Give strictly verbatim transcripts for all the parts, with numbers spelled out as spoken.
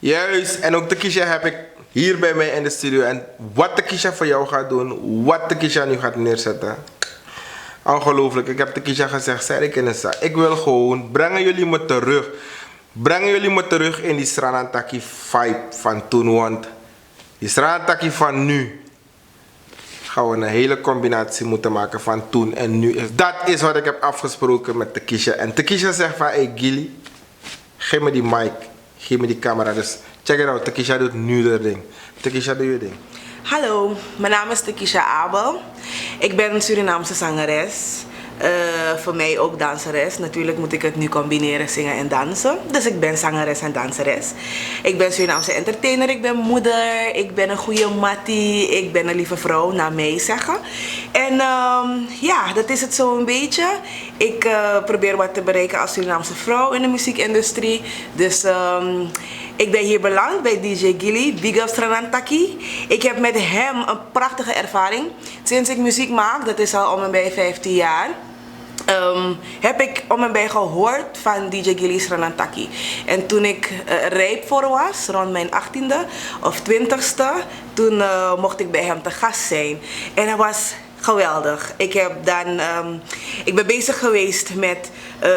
Juist, en ook Tekisha heb ik hier bij mij in de studio. En wat Tekisha voor jou gaat doen, wat Tekisha nu gaat neerzetten. Ongelooflijk, ik heb Tekisha gezegd, zei ik in een zaak. Ik wil gewoon, brengen jullie me terug. Brengen jullie me terug in die Sranantaki vibe van toen, want die Sranantaki van nu gaan we een hele combinatie moeten maken van toen en nu. Is, dat is wat ik heb afgesproken met Tekisha. En Tekisha zegt van, hey Gilly, geef me die mic, geef me die camera. Dus check it out, Tekisha doet nu de ding. Tekisha, doe je ding. Hallo, mijn naam is Tekisha Abel. Ik ben een Surinaamse zangeres. Eh, voor mij ook danseres. Natuurlijk moet ik het nu combineren, zingen en dansen. Dus ik ben zangeres en danseres. Ik ben Surinaamse entertainer, ik ben moeder, ik ben een goede mattie, ik ben een lieve vrouw, naar mij zeggen. En ehm, ja, dat is het zo een beetje. Ik eh, probeer wat te bereiken als Surinaamse vrouw in de muziekindustrie. Dus ehm, ik ben hier beland bij D J Gilly, Big Up Stranantaki. Ik heb met hem een prachtige ervaring. Sinds ik muziek maak, dat is al om en bij vijftien jaar, ehm, heb ik om en bij gehoord van D J Gilly Stranantaki. En toen ik eh, rijp voor was, rond mijn achttiende of twintigste, toen eh, mocht ik bij hem te gast zijn. En hij was geweldig. Ik heb dan, ehm, ik ben bezig geweest met eh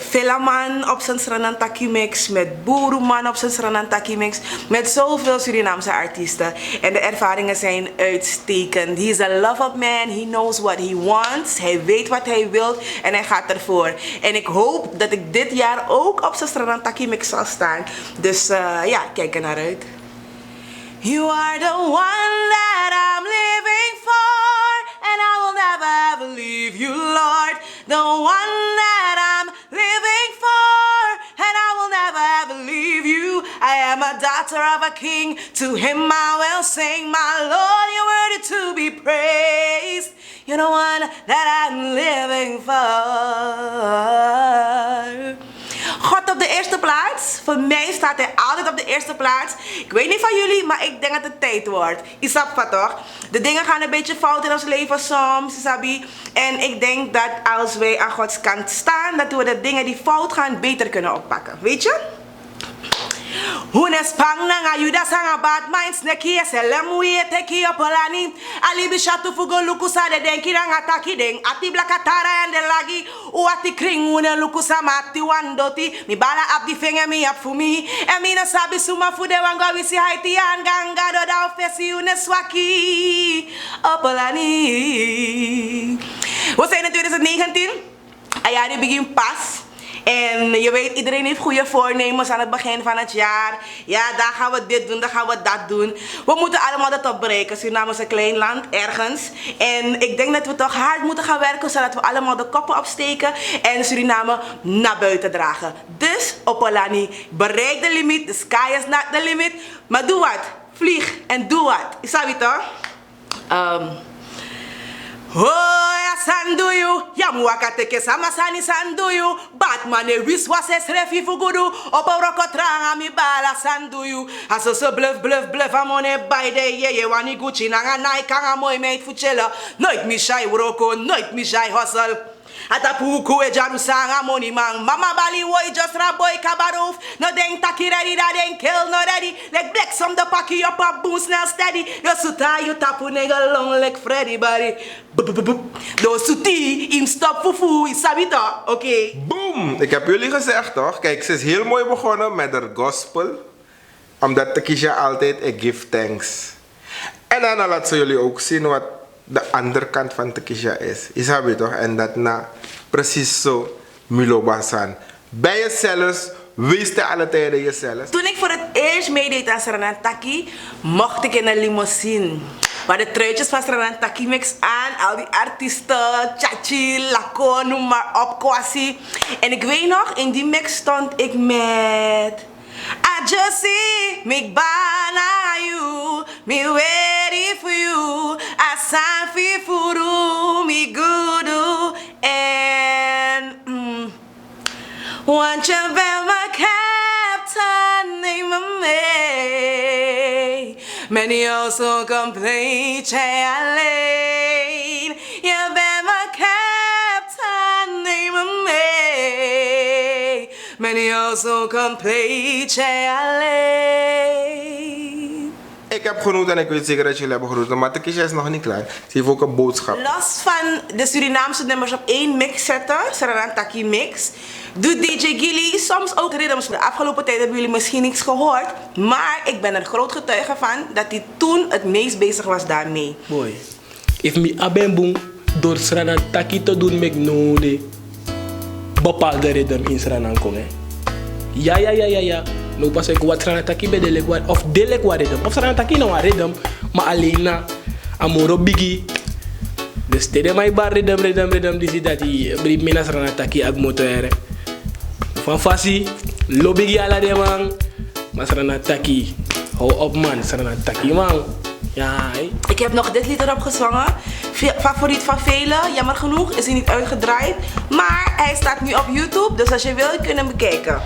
Velaman op zijn Stranantaki mix, met Boeruman op zijn Stranantaki mix, met zoveel Surinaamse artiesten. En de ervaringen zijn uitstekend. He is a love-up man, he knows what he wants, hij weet wat hij wil en hij gaat ervoor. En ik hoop dat ik dit jaar ook op zijn Stranantaki mix zal staan. Dus eh, ja, kijk er naar uit. You are the one that I'm living for, and I will never ever leave you, Lord. The one that I'm living for, and I will never ever leave you. I am a daughter of a king, to him I will sing, my Lord, you're worthy to be praised. You're the one that I'm living for. God op de eerste plaats. Voor mij staat hij altijd op de eerste plaats. Ik weet niet van jullie, maar ik denk dat het tijd wordt. Isapfa toch? De dingen gaan een beetje fout in ons leven soms, Isabi. En ik denk dat als wij aan Gods kant staan, dat we de dingen die fout gaan beter kunnen oppakken. Weet je? Hunespang nanga Judas nanga Batman sneki eselem wi e teki opolani. A libi shatu fu go luku san den denki nanga taki den ati blaka tara èn den lagi. Un ati krin un e luku sama ati wan doti. Mi bala abi gi fengen mi abi fu mi. Èn mi no sabi suma fu den wan go wisi haiti an ganga doda un fesi un e swaki. Opolani. We zijn in tweeduizend negentien. A yari begin pas. En je weet, iedereen heeft goede voornemens aan het begin van het jaar. Ja, dan gaan we dit doen, dan gaan we dat doen. We moeten allemaal de top bereiken. Suriname is een klein land, ergens. En ik denk dat we toch hard moeten gaan werken, zodat we allemaal de koppen opsteken en Suriname naar buiten dragen. Dus, Opolani, bereik de limiet. The sky is not the limit. Maar doe wat. Vlieg en doe wat. Isabi toch? Um, Oh, ya san du yu, ya mu waka teke sama sani san du yu. Batman e wiswasi ensrefi fu gudu. Opo wroko tranga mi bala san du yu. A soso bluf bluf bluf a moni e bai den yeye wani Gucci nanga Nike nanga moi meid fu tyele. Nooit mi shy wroko, nooit mi shy hustle. A tapu uku e dyaru san nanga moni man. Mama bali woi just ra boi kaba roof. No den taki ready, da den kel no ready. Leki bliksem den paki yu opo a bun snel steady. Yu suta yu tapu nega long leki Freddy bari. Bup, bup, bup, bup. Don suti, yu mus stop fufu, yu sabi toch? Oké. Boom! Ik heb jullie gezegd toch? Kijk, ze is heel mooi begonnen met de gospel. Omdat Tekisha altijd, ik give thanks. En daarna laat ze jullie ook zien wat de andere kant van Tekisha is. Yu sabi toch? En dat na precies zo. Mulobasan. Ben jezelf, wees te alle tijden jezelf. Toen ik voor het eerst meedeed aan Sranantaki, mocht ik in een limousine. Waar de truitjes van Sranantaki mix aan, al die artiesten, Chachi, Laco, noem maar op, Kwasi. En ik weet nog, in die mix stond ik met Ajosi, mi gbana yu, mi weri fu yu, a san fu yu furu, mi gudu, en mm, want je bent mijn captain, neem me mee. Many also complain, jij alleen. Je bent mijn captain, neem me mee. Many also complete alleen. Ik heb genoten en ik weet zeker dat jullie hebben genoten, maar Takisha is nog niet klaar. Ze heeft ook een boodschap. Los van de Surinaamse nummers op één mix zetten, Sranantaki mix, doet D J Gilly soms ook ritmes. De afgelopen tijd hebben jullie misschien niks gehoord, maar ik ben er groot getuige van dat hij toen het meest bezig was daarmee. Boy. Efu mi abi en bun, door Sranantaki te doen meki no de bepaalde ritme in Sranan kon, hè. Ya, ya, ya, ya, ya. No, pas ik wat Sranantaki ben de leki wan, of de leki wan ritme. Of Sranantaki no wan ritme, ma alleen na a moro bigi. Dus te den man e bari ritme, ritme, ritme, disi, dati, bribi mi na Sranantaki a kmoto, here. Fan fasi, lobi gi ala den man. Ma Sranantaki, hou op man, Sranantaki man. Ja, hè. Ik heb nog dit lied erop gezongen. Ve-, favoriet van velen. Jammer genoeg is hij niet uitgedraaid. Maar hij staat nu op YouTube. Dus als je wil, kun je hem bekijken.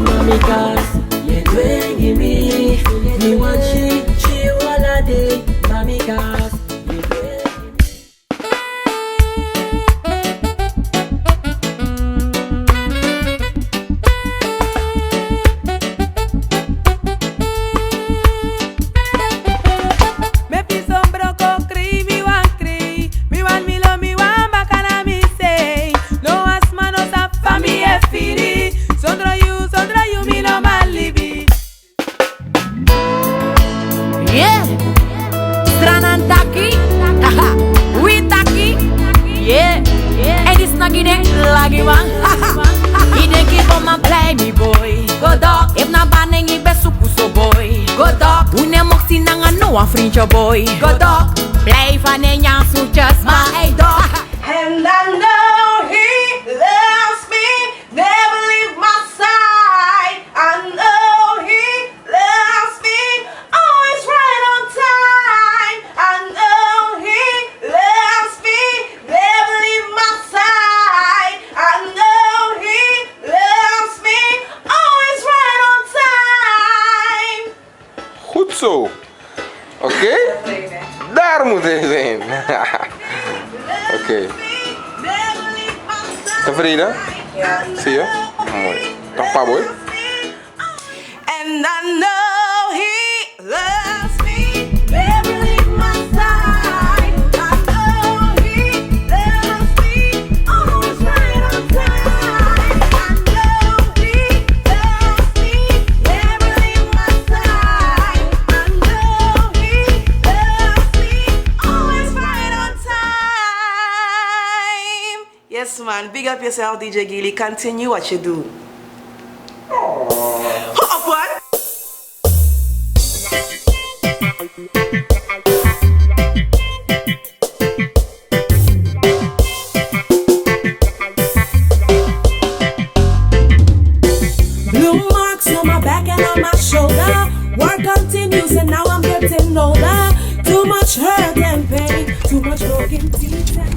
Mami Cass, ye dwengi mi. Mi want she, she all a day. Mami Cass, ye dwengi mi. Mi e pisi un broko krei, mi wan krei. Mi wan mi lo, mi wan baka na mi sei. No wan sma no sabi fa mi e firi. Sondro yu, sondro yu, mi no man libi. Yeah. Sranantaki. Aha. Wi taki. Yeah. En disi na gi den lagi man. I denki bo man plei mi boy. Go dok. Efu na banengi ben suku so boy. Go dok. Un no e moksi nanga no wan frinti boy. Go dok. Plei fa den nyan sutyes ma ei dok. And I know he loves me. Never leave my side. I know he loves me. Always right on time. I know he loves me. Never leave my side. I know he loves me. Always right on time. Goed zo. Oké? Daar moet hij zijn. Oké. Tevreden? Ja. Zie je? Mooi. Nog een paar, boy. And I know he loves me. Never leave my side. I know he loves me. Always right on time. I know he loves me. Never leave my side. I know he loves me. Always right on time. Yes man, big up yourself, D J Gilly. Continue what you do. Ho, op one. Blue marks on my back and on my shoulder. War continues and now I'm getting older. Too much hurt and pain, too much broken teeth and